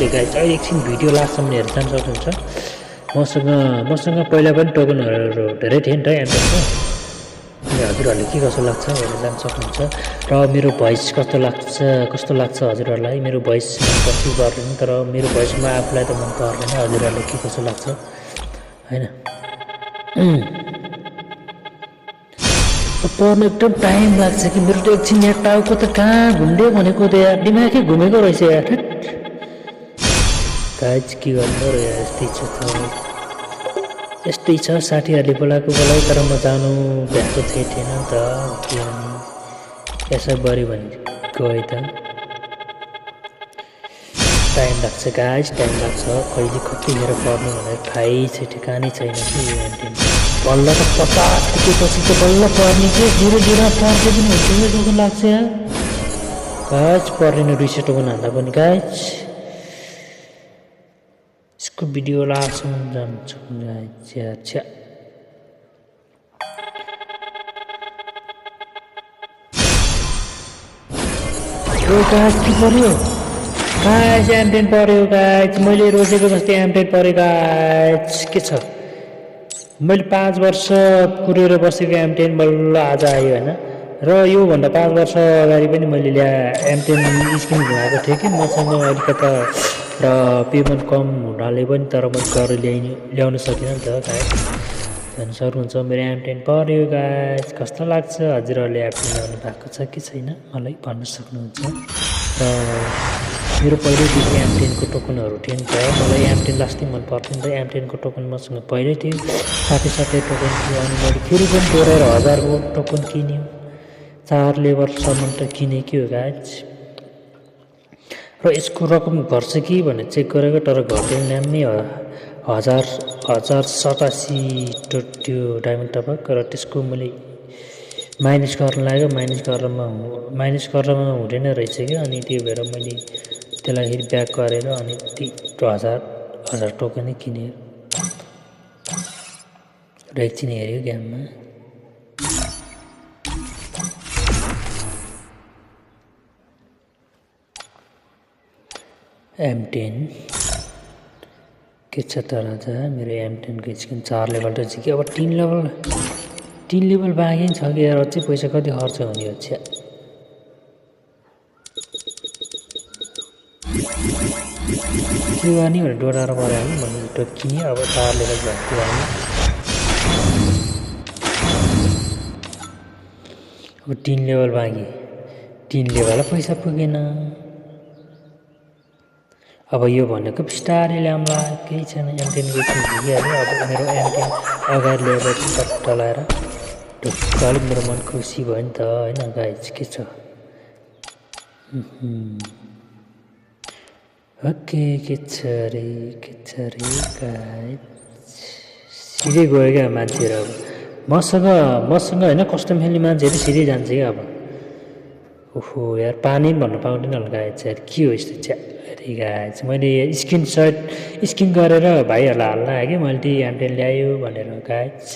मजाले गाइज अहिले एकछिन भिडियो लास्टसम्म हेरेर जान सक्नुहुन्छ। मसँग पहिला पनि टोकनहरू धेरै थिए नि त एमटेनको। हजुरहरूले के कसो लाग्छ हेरेर जान सक्नुहुन्छ। र मेरो भोइस कस्तो लाग्छ हजुरहरूलाई। मेरो भोइस मन पर्छ पर्दैन, तर मेरो भोइसमा आफूलाई त मन पर्दैन। हजुरहरूलाई के कसो लाग्छ होइन। पर्न एकदम टाइम लाग्छ कि मेरो त एकछिन यहाँ टाउको त कहाँ घुम्दै भनेको त यार दिमागै घुमेको रहेछ यार। गाइज के गर्नु र यार यस्तै छ साथीहरूले बोलाएको तर म जानु भ्याएको थिएन नि त के भने यसो गऱ्यो भने गएँ त। टाइम लाग्छ गाइज टाइम लाग्छ। कहिले कतिखेर पर्ने भनेर थाहै छ ठेगानै छैन कि एमटेन। बल्ल त 50 पुगेपछि त बल्ल पर्ने कि 0-0 पर्छ पनि हुन्छ जस्तो लाग्छ यार गाइज। पर्ने रिसेट टोकन हान्दा पनि गाइज। इसको भिडियो लास्टसम्म जान्छ गाइज यार छ्या। गाइज के पर्यो गाइज एमटेन पर्यो गाइज। मैले रोजेको जस्तै एमटेन पर्यो गाइज। के छ मैले 5 वर्ष कुरेर बसेको एमटेन बल्ल आज आयो होइन। र योभन्दा 5 वर्ष अगाडि पनि मैले एमटेन स्किन घुमाएको थिएँ कि मसँग अलिकता र पेमेन्ट कम हुनाले पनि, तर मैले गरेर ल्याउन सकिनँ नि त गाइज। हेर्न सक्नुहुन्छ मेरो एमटेन पर्यो गाइज। कस्तो लाग्छ हजुरहरूले एमटेन ल्याउनु भएको छ कि छैन मलाई भन्न सक्नुहुन्छ। र मेरो पहिल्यैदेखि एमटेनको टोकनहरू थियो नि त। मलाई एमटेन लास्टै मन पर्थ्यो नि त। एमटेनको टोकन मसँग पहिल्यै थियो, साथै टोकन थियो। अनि मैले फेरि पनि दोहोऱ्याएर 1000को टोकन किन्यो। 4 लेभलसम्म त किनेकै हो गाइज। र यसको रकम घट्छ कि भनेर चेक गरेको, तर घटेन ल्याम्मै 1087 त्यो डायमन्ड टपक। र त्यसको मैले माइनस गर्न लाग्यो। माइनस गरेरमा हुँदैन रहेछ क्या। अनि त्यो भएर मैले त्यसलाई फेरि ब्याक गरेर अनि 1000 टोकनै किनेँ र एकछिन हेऱ्यो गेममा। एमटेन के छ त राजा मेरो एमटेनको स्किन 4 लेभल त झिक्यो। अब 3 लेभल बाँकी छ कि यार। अझै पैसा कति खर्च हुने हो छ्या। के गर्ने भनेर डोराएर पऱ्यो भने टोक किन्यो। अब 4 लेभल भएको भने अब 3 लेभल बाँकी। 3 लेभल पैसा पुगेन। अब यो भनेको बिस्तारै ल्याउँला केही छैन। एमटेनको स्किन झिकिहाल्यो। अब मेरो एमटेन अगाडि ल्याएपछि पट्ट लाएर ढुक्क अलिक मेरो मन खुसी भयो नि त होइन गाइज। के छ ओके के छ रे गाइज। सिधै गयो क्या मान्छेहरू। अब मसँग होइन कस्टम खेल्ने मान्छेहरू सिधै जान्छ क्या अब। ओहो यार पानी पनि भन्न पाउँदैन होला गाइज यार। के हो यस्तो च्या अरे गाइज। मैले स्किन गरेर भाइहरूलाई हाल्न आएँ कि मैले त्यही एमटेन ल्यायो भनेर गाइज।